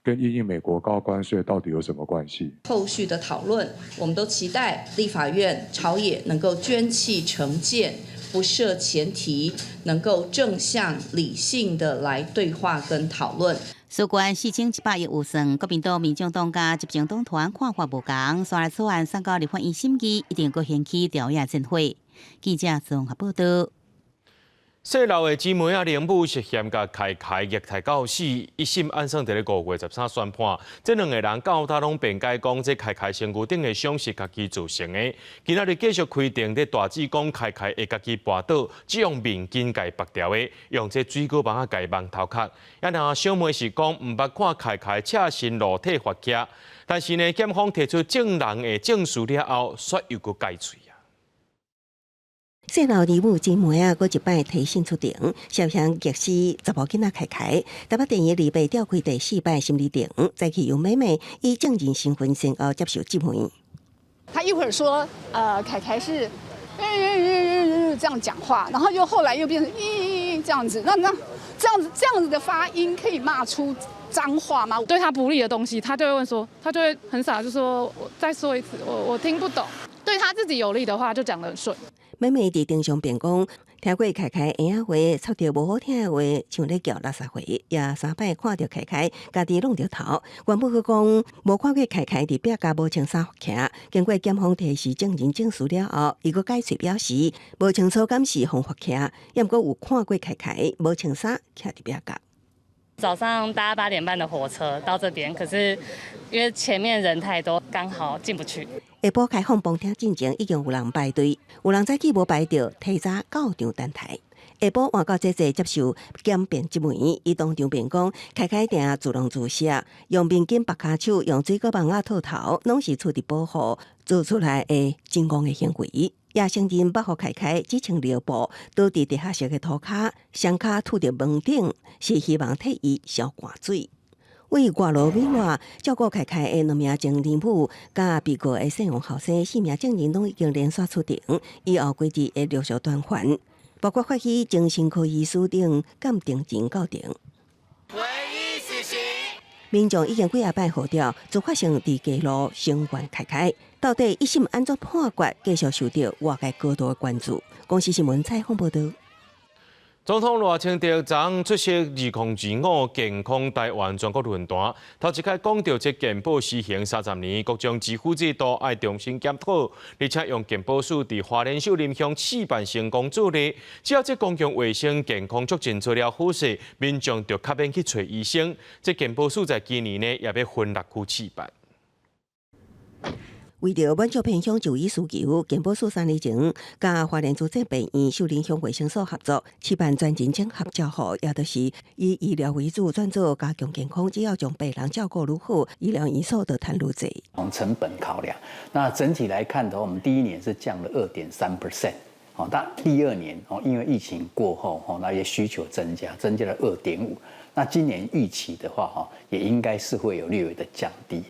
跟因應美國高關稅到底有什麼關係？後續的討論，我們都期待立法院朝野能夠捐棄成見，不設前提，能夠正向理性的來對話跟討論。事關4100億預算，國民黨、民眾黨佮執政黨團看法無仝，煞來草案送到立法院審議，一定閣掀起朝野戰火。記者綜合報道。細膩的姊妹仔靈武涉嫌共凱凱虐待到死，一審按算佇咧5月13宣判。這兩个人到今攏辯解講，這凱凱身軀頂的傷是家己造成的。今仔日繼續開庭，佇大姊講凱凱會家己跋倒，只用面巾共縛牢的，用這水果網仔共蒙頭殼。啊，若小妹是講毋捌看凱凱赤身露體發徛，但是呢，檢方提出證人的證詞了後，煞又閣改喙。細老兒母真梅仔，閣一擺提審出庭，涉嫌虐死查某囡仔凱凱。台北地院禮拜召開第四擺審理庭，早起由妹妹以證人身份先後接受質問。他一會兒說，凱凱是，這樣講話，然後又後來又變成咦這樣子，那這樣子的發音可以罵出髒話嗎？對他不利的東西，他就會問說，他就會很傻，就說我再說一次，我聽不懂。對他自己有利的話，就講得很順。妹妹佇庭上辯講，聽過凱凱嬰仔話，插著無好聽的話，像咧叫垃圾話，也三擺看著凱凱，家己挵著頭。原本閣講無看過凱凱佇壁跤無穿衫縛起，經過檢方提示證人證詞了後，伊閣改喙表示無清楚敢是予縛起，也毋過有看過凱凱無穿衫徛佇壁跤。早上搭8點半的火車到這邊，可是因為前面人太多，剛好進不去。下晡開放旁聽進前，已經有人排隊，有人早起無排著，提早到場等待。下晡換到姐姐接受檢辯質問，伊當場辯講，凱凱定自弄自殺，用面巾縛跤手，用水果網仔套頭，攏是出自保護做出來的真戇的行為。也承認捌予凱凱只穿尿布，倒佇地下室的塗跤，雙跤吐佇門頂，是希望替伊消寒水。為外勞美偌照顧凱凱的兩名前兒母，佮被告的姓王後生四名證人攏已經連續出庭，以後幾日會陸續傳喚，包括法醫、精神科醫師等鑑定人到庭。民眾已經幾仔擺號召，自發性佇街路聲援凱凱，到底一審按怎判決，繼續受到外界高度的關注。公視新聞採訪報導。總統賴清德昨昏出席2025健康台灣全國論壇，頭一擺講著這健保施行30年，各種支付制度愛重新檢討，而且用健保署佇花蓮秀林鄉試辦成功做例，只要這公共衛生健康促進做了好勢，民眾就較免去揣醫生。這健保署在今年呢，也欲分六區試辦。為著滿足偏鄉就醫需求，健保署3年前佮花蓮慈濟病院秀林鄉衛生所合作，試辦全人整合照護，也就是以醫療為主，轉做加強健康。只要將病人照顧愈好，醫療因素就趁愈濟。從成本考量，那整體來看的話，我們第一年是降了2.3%，哦，但第二年哦，因為疫情過後，哦，那些需求增加，增加了2.5。那今年預期的話，哈，也應該是會有略微的降低。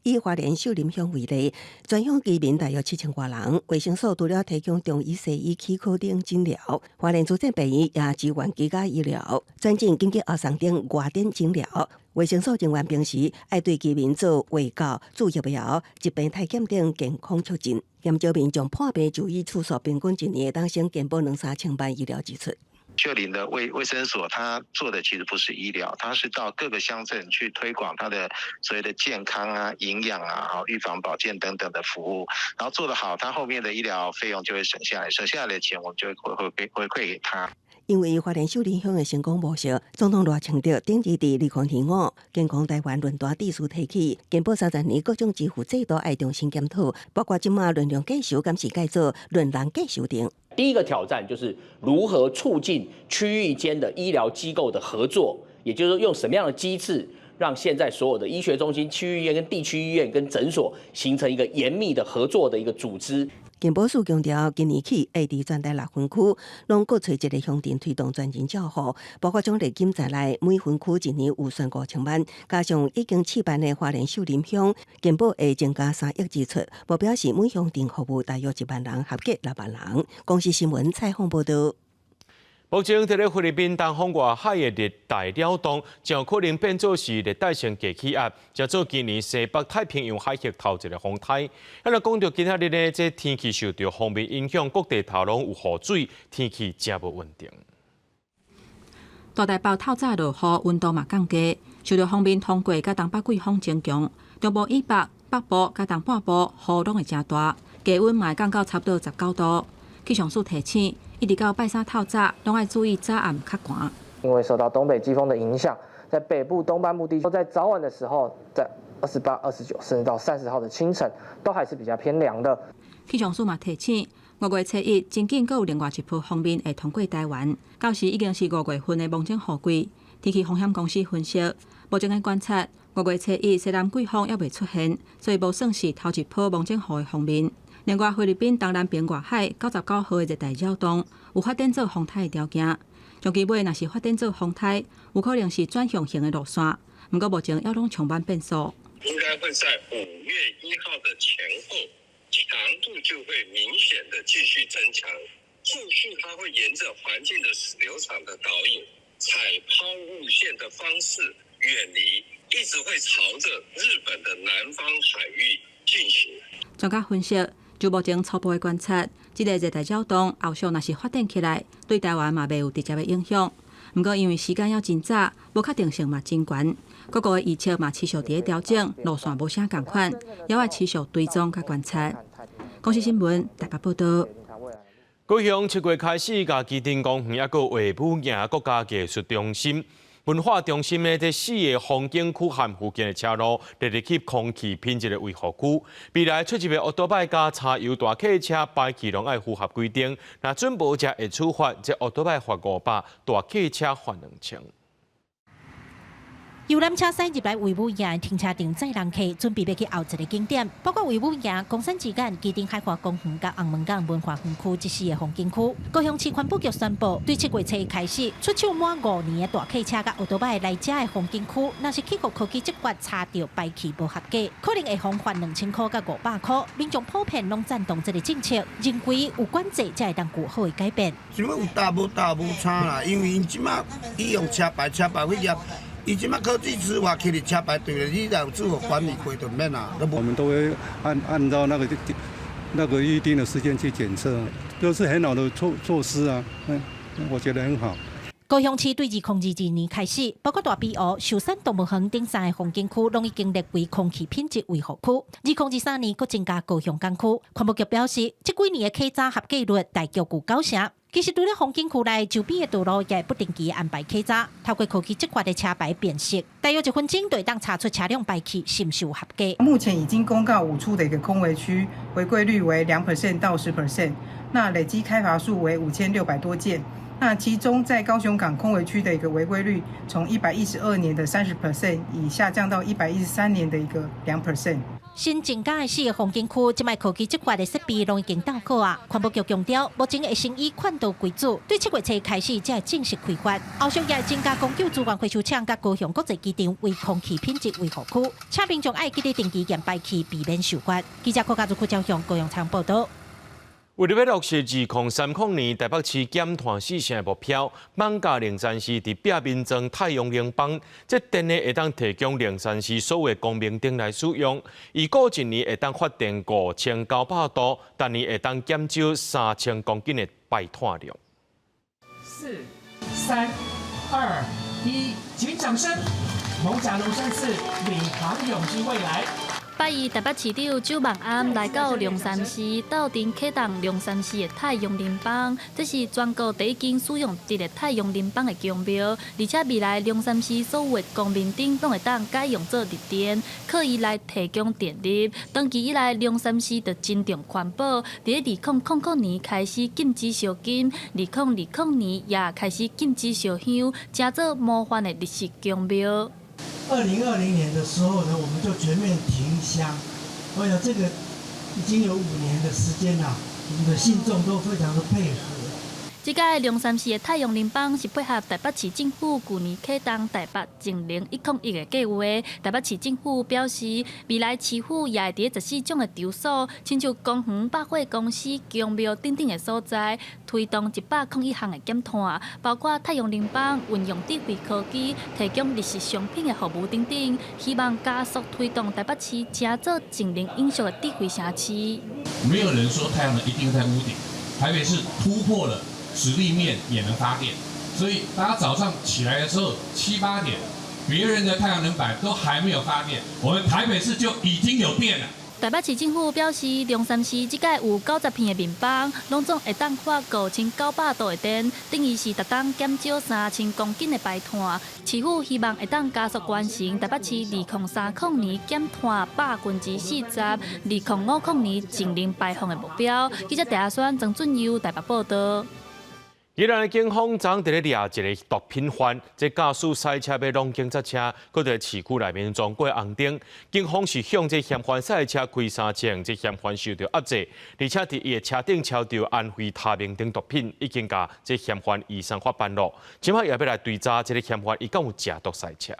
以花蓮秀林鄉為例，全鄉居民大約7000外人，衛生所除了提供中醫、西醫、齒科等診療，花蓮慈濟病院也支援居家醫療、轉診緊急後送等外展診療。衛生所人員平時愛對居民做衛教、注疫苗、疾病體檢等健康促進，減少民眾破病就醫次數，平均一年會當省健保兩三千萬醫療支出。秀林的衛生所，他做的其實不是醫療，他是到各個鄉鎮去推廣他的所謂的健康啊、營養啊、預防保健等等的服務，然後做得好，他後面的醫療費用就會省下來，省下來的錢我們就會回饋給他。因為花蓮秀林鄉的成功模式，總統賴清德頂日佇2025健康台灣論壇致辭提起，健保30年各種支付制度愛重新檢討，包括這馬論量計收，敢是改做論人計收等。第一個挑戰就是如何促進區域間的醫療機構的合作，也就是說用什麼樣的機制，讓現在所有的醫學中心、區域醫院跟地區醫院跟診所形成一個嚴密的合作的一個組織。健保署強調，今年起會佇全台六分區，攏各揣一個鄉鎮推動全人照護，包括獎勵金在內，每分區一年預算5000萬，加上已經試辦的花蓮秀林鄉，健保會增加3億支出，目標是每鄉鎮服務大約1萬人，合計6萬人。公視新聞採訪報導。目前佇咧菲律賓東方外海的熱帶擾動，將可能變做是熱帶性低氣壓，成做今年西北太平洋海域頭一个風颱。啊，若講著今仔日呢，這天氣受著鋒面影響，各地頭攏有雨水，天氣誠無穩定。大台北透早落雨，溫度嘛降低，受著鋒面通過，佮東北季風增強，中部以北、北部佮東半部雨攏會誠大，低溫嘛會降到差不多19度。氣象署提醒，一直到拜三透早，攏愛注意早暗較寒。因為受到東北季風的影響，在北部東半部地區，在早晚的時候，在28、29，甚至到30號的清晨，都還是比較偏涼的。氣象署嘛提醒，5月初1，真緊閣有另外一波鋒面會通過台灣，到時已經是5月份的芒種雨季。天氣風險公司分析，目前的觀察，5月初1西南季風猶未出現，所以無算是頭一波芒種雨的鋒面。另外，菲律賓東南邊外海99號的熱帶擾動有發展做風颱的條件，長期尾若是發展做風颱，有可能是轉向型的路線。毋過目前猶攏充滿變數。應該會在5月1號的前後，強度就會明顯的繼續增強。後續它會沿着環境的流場的導引，採拋物線的方式遠離，一直會朝着日本的南方海域進行。專家分析，就目前初步的觀察，這個熱帶擾動後續若是發展起來，對台灣嘛袂有直接的影響。毋過因為時間猶真早，無確定性嘛真懸，各國的預測嘛持續佇咧調整，路線無啥仝款，猶愛持續追蹤佮觀察。公視新聞台北報導。高雄7月開始，共旗津公園抑閣衛武營國家藝術中心、文化中心的這四个風景區和附近的車路列入去空氣品質的維護區。未來出入的歐多擺佮柴油大客車排氣攏愛符合規定，若準無者會處罰，這歐多擺罰500，大客車罰2000。遊覽車駛入來衛武營停車場載人客，準備欲去後一个景點，包括衛武營、岡山旗艦、旗津海華公園佮紅門港文化園區這四个風景區。高雄市環保局宣布，對7月初開始，出廠滿5年的大客車佮歐多擺來遮的風景區，若是去予科技執法查著排氣無合格，可能會予罰2000箍佮500箍。民眾普遍攏贊同這个政策，認為有管制才會當有好的改變。想欲有搭無搭無差啦，因為𪜶這馬伊用車牌車牌去驗。伊這馬科技執法去佇車牌對咧，你若有自我管理過就免啦。我們都會按照那個預定的時間去檢測，都是很好的措施啊，我覺得很好。高雄市對2022年開始，包括大埤湖、壽山動物園等三个風景區，攏已經列為空氣品質維護區。2023年，閣增加高雄港區。環保局表示，這幾年的檢查合格率大約有9成。其實，除了風景區內周邊的道路也會不定期安排檢查，透過科技執法的車牌辨識，大約1分鐘就會當查出車輛排氣是毋是有合格。目前已經公告5處的一個空危區違規率為2% 到10%，那累計開罰數為5600多件。那其中在高雄港空危區的一個違規率，從112年的30% 已下降到113年的一個2%。新增加的四个風景區，這擺科技執法的設備攏已經到好啊。環保局強調，目前會先以勸導為主，對7月初開始才會正式開罰。後續也會增加公有資源回收廠佮高雄國際機場為空氣品質維護區，請民眾愛記得定期驗排氣，避免受罰。記者郭家如、郭昭雄高雄採訪報導。為著欲落實2030年台北市減碳四成的目標，艋舺龍山寺佇壁面裝太陽能板，這電呢會當提供龍山寺所有光明燈來使用。預估一年會當發電5900度，逐年會當減少3000公斤的排碳量。四、三、二、一，請掌聲！艋舺龍山寺領航永續未來。拜一台北市長周孟安來到龍山寺，鬥陣啟動龍山寺的太陽能板，這是全國第一間使用直立太陽能板的宮廟，而且未來龍山寺所有的光明燈攏會當改用做綠電，靠伊來提供電力。長期以來，龍山寺就真重環保，佇2000年開始禁止燒金，2020年也開始禁止燒香，成做模範的綠色宮廟。 2020年的時候呢，我們就全面停香。我想這個已經有5年的時間啦，我們的信眾都非常的配合。這屆龍山寺的太陽能板是配合台北市政府舊年啟動台北淨零101的計劃。台北市政府表示，未來市府也會佇14種的場所，親像公園、百貨公司、宮廟等等的所在，推動101項的減碳，包括太陽能板、運用智慧科技、提供綠色商品的服務等等，希望加速推動台北市成做淨零永續的智慧城市。沒有人說太陽能一定在屋頂，台北市突破了。直立面也能發電，所以大家早上起來的時候七八點，別人的太陽能板都還沒有發電，我們台北市就已經有電了。台北市政府表示，龍山寺這屆有90片的面板，攏總會當發5900度的電，等於是逐冬減少3000公斤的排碳。市府希望會當加速完成台北市2030年減碳40%，2050年淨零排放的目標。記者鄭阿宣、曾俊佑台北報導。宜蘭的警方昨佇咧掠一个毒品犯，這駕駛賽車欲挵警察車，閣佇市區內面撞過紅燈。警方是向這嫌犯賽車開三槍，這嫌犯受著壓制，而且佇伊的車頂抄著安非他命等毒品，已經共這嫌犯移送法辦囉。這擺也欲來追查這个嫌犯，伊敢有食毒賽車。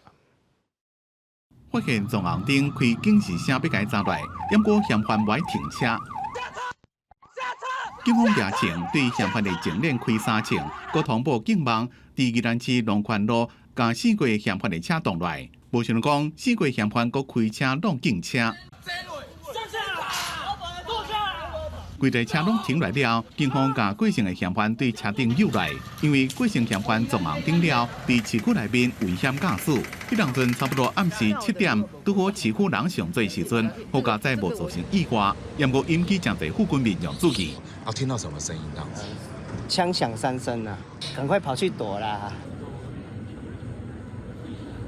發現撞紅燈，開警示聲欲共伊查落，毋過嫌犯無愛停車。警方掠槍對嫌犯的前輪開三槍，閣通報警網，佇宜蘭市龍泉路共四個嫌犯的車擋落來，無想到講四個嫌犯閣開車挵警車。規台車攏停落來了，警方共過身的嫌犯對車頂誘來，因為過身嫌犯撞紅燈了，佇市區內面危險駕駛。彼當陣差不多暗時7點，拄好市區人上濟時陣，好佳哉無造成意外，毋過引起誠濟附近民眾注意。啊，聽到什麼聲音？這樣子，槍響三聲啊，趕快跑去躲啦！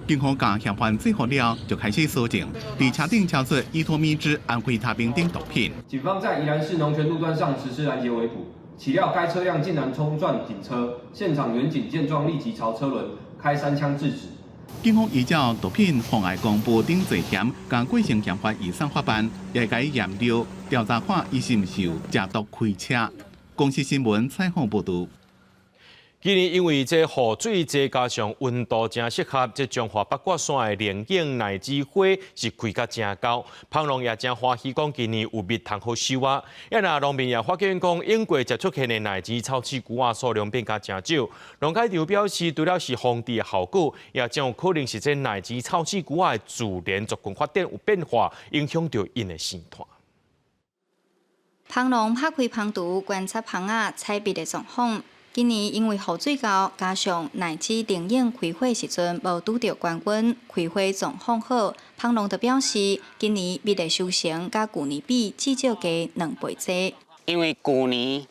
警方共嫌犯制服了，就開始搜證，佇車頂查出依托咪酯、安非他命等毒品。警方在宜蘭市龍泉路段上實施攔截圍捕，豈料該車輛竟然衝撞警車，現場員警見狀立即朝車輪開三槍制止。警方依照毒品妨礙公務等罪嫌，共過身嫌犯移送法辦，也共伊驗尿調查看伊是毋是有食毒開車。公視新聞採訪報導。今年因為這雨水濟，加上溫度誠適合，這彰化八卦山的龍井奶子花是開甲誠厚，蜂農也誠歡喜，講今年有蜜通好收啊。啊若農民也發現講，永過才出現的奶子臭刺龜仔數量變較誠少。農改場表示，除了是防治的效果，也誠有可能是這奶子臭刺龜仔的自然族群發展有變化，影響著𪜶的生態。蜂農拍開蜂櫥，觀察蜂仔採蜜的狀況。今年因為雨水夠，加上奶子龍井開花時陣無拄著高溫，開花狀況好。蜂農就表示，今年蜜的收成佮舊年比至少加2倍濟。因為舊年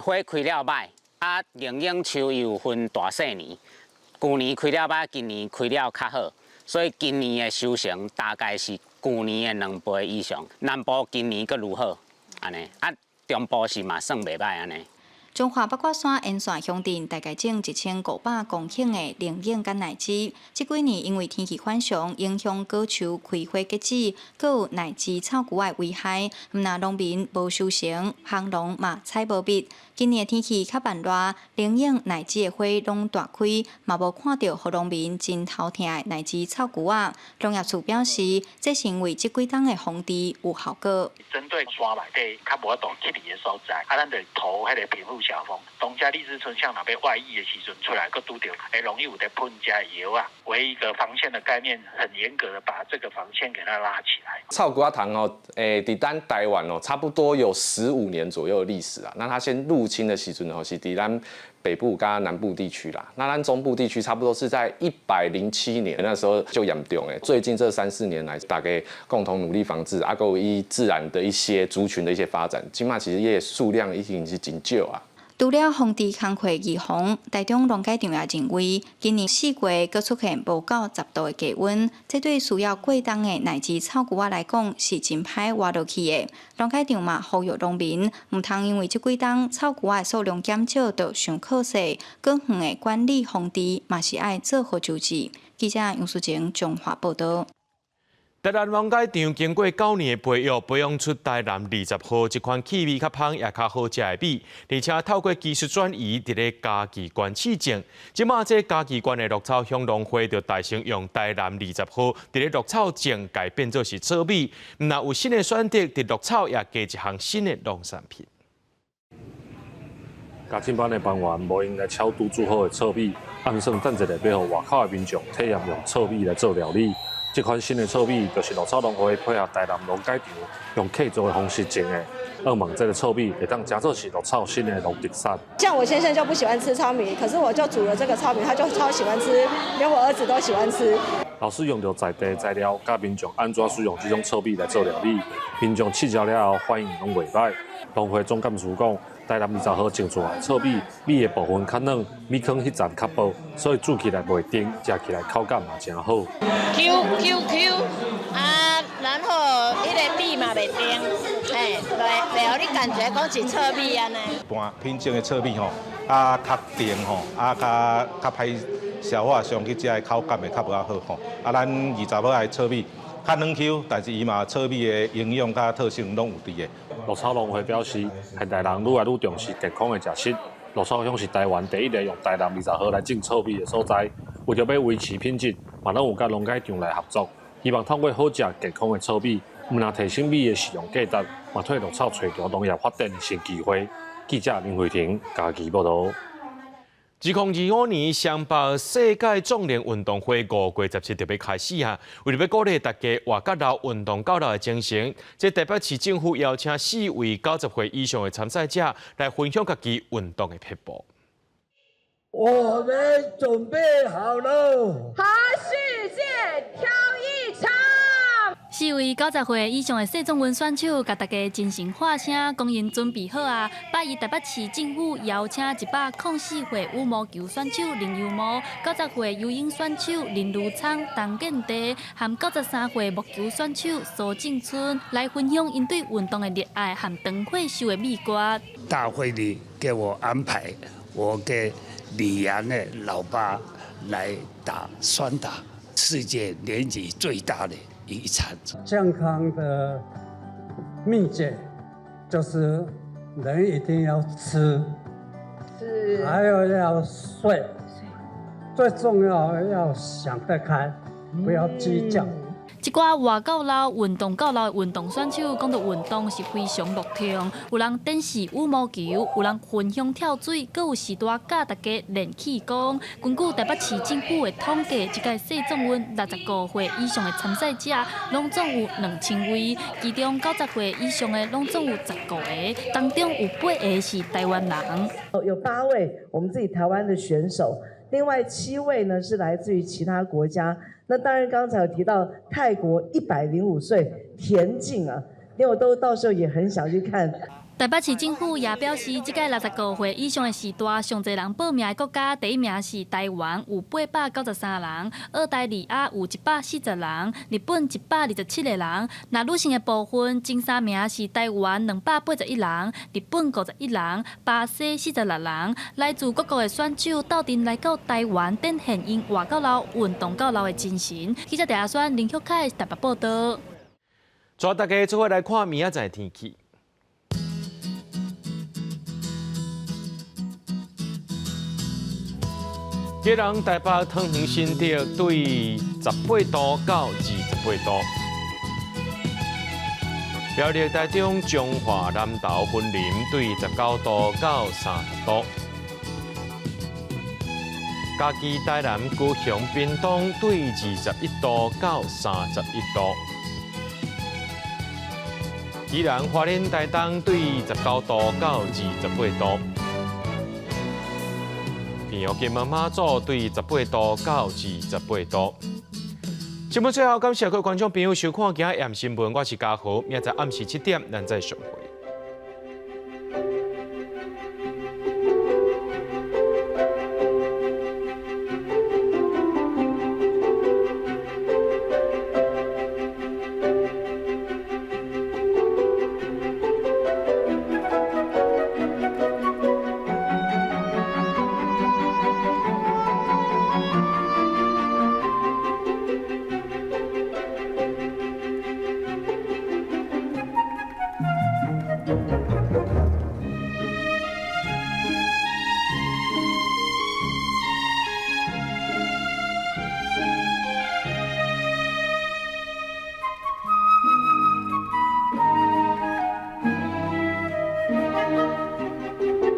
花開了䆀，啊龍井樹又分大細年，舊年開了䆀，今年開了較好，所以今年的收成大概是舊年的2倍以上。南部今年閣愈好，按呢，啊中部是嘛算袂䆀按呢。彰化八卦山沿線鄉鎮大概種1500公頃的龍井佮奶子，這幾年因為天氣反常，影響果樹開花結籽，閣有奶子臭龜仔的危害，毋但農民無收成，蜂農嘛採無蜜。今年天氣較慢熱，龍井奶子的花攏大開，嘛無看著予農民真頭疼的奶子臭龜仔。農業處表示，這是因為這幾冬的防治有效果。針對山內底較無法度去的所在，啊，咱就塗彼个蝙蝠小蜂，當這荔枝椿象若欲外溢的時陣出來，閣拄著會容易有佇噴這藥啊，為一個防線的概念，很嚴格的把這個防線給它拉起來。臭龜仔蟲哦，佇咱台灣哦，差不多有15年左右的歷史啊。那它先入侵的時陣吼，是佇咱北部佮南部地區啦。那咱中部地區差不多是在107年那時候就嚴重的。最近這三四年來，大家共同努力防治，啊，閣有依自然的一些族群的一些發展，這馬其實伊的數量已經是真少啊。除了防治工課預防，台中農改場也認為，今年四月閣出現無夠10度的低溫，這對需要過冬的奶子臭龜仔來講是真歹活落去的。農改場嘛呼籲農民，毋通因為這幾冬臭龜仔的數量減少就傷可惜，更遠的管理防治嘛是愛做好周至。記者楊淑晴彰化報導。台南農改場經過9年的培育，培養出台南20號這款氣味較芳也較好食的米，而且透過技術轉移，佇咧嘉義縣試種。這馬這嘉義縣的鹿草鄉農會就帶先用台南20號佇咧鹿草種，改變做是糙米。毋但有新的選擇，佇鹿草也加一項新的農產品。家政班的班員無閒來炒拄煮好的糙米，按算等一下欲予外口的民眾體驗用糙米來做料理。這款新的糙米就是鹿草農會配合台南農改場用契作的方式種的，向望這个糙米會當誠做是鹿草新的農特產。像我先生就不喜歡吃糙米，可是我就煮了這個糙米，他就超喜歡吃，連我兒子都喜歡吃。老師用著在地材料，教民眾按怎使用這種糙米來做料理，民眾試食了後反應攏袂䆀。農會總幹事講，台南20號種出來糙米，米的部分較軟，米糠彼層較薄，所以煮起來袂甜，食起來口感嘛誠好。 Q Q Q 啊，然後彼个米嘛袂甜，嘿，袂予你感覺講是糙米按呢。般品種的糙米吼，啊較甜吼，啊較較歹消化，上去食的口感會較無遐好吼。啊，咱二十號的糙米較軟 Q，但是伊嘛糙米的營養佮特性攏有佇的。鹿草農會表示，現代人愈來愈重視健康的食食。鹿草鄉是台灣第一个用台南二十號來種糙米的所在，為著欲維持品質，嘛攏有佮農改場來合作，希望透過好食健康的糙米，毋但提升米的食用價值，嘛替鹿草揣著農業發展的新機會。記者林慧婷嘉義報導。2025年雙北世界壯年運動會5月17就欲開始啊！為著欲鼓勵大家活甲老、運動到老的精神，這台北市政府邀請四位90歲以上的參賽者來分享家己運動的撇步。我們準備好囉，和世界挑一場。四位90歲以上的世壯運選手，共大家精神喊聲，講𪜶準備好啊！拜一台北市政府邀請104歲羽毛球選手林悠模、90歲游泳選手林如昌、陳建地，和93歲木球選手蘇正春來分享𪜶對運動的熱愛和長歲壽的秘訣。大會裡給我安排，我給李陽的老爸來打雙打，世界年紀最大的一場。健康的秘訣就是人一定要吃，還有要睡，最重要要想得開，不要計較。一寡活到老、運動到老的運動選手，講到運動是非常樂天。有人展示羽毛球，有人分享跳水，閣有序大教大家練氣功。根據台北市政府的統計，這屆世壯運65歲以上的參賽者，攏總有2000位，其中90歲以上的攏總有15個，當中有8個是台灣人。有8位我們自己台灣的選手，另外7位呢是來自於其他國家。那當然，剛才有提到泰國105歲田徑啊，因為我都到時候也很想去看。台北市政府也表示，這屆65歲以上的時代，上濟人報名的國家，第一名是台灣，有893人；澳大利亞有140人；日本127個人。若女性的部分，前3名是台灣281人，日本51人，巴西46人。來自各國的選手鬥陣來到台灣，展現𪜶活到老、運動到老的精神。記者鄭阿選、林玉凱台北報導。帶大家做伙來看明仔載天氣。基隆、台北、桃園、新竹對18度到28度；苗栗、台中、彰化、南投、雲林對19度到30度；嘉義、台南、高雄、屏東對21度到31度；宜蘭、花蓮、台東對19度到28度。平陽金門馬祖對18度到28度。節目最後，感謝各位觀眾朋友收看今仔夜新聞，我是嘉豪，明仔載暗時7點，咱再相會。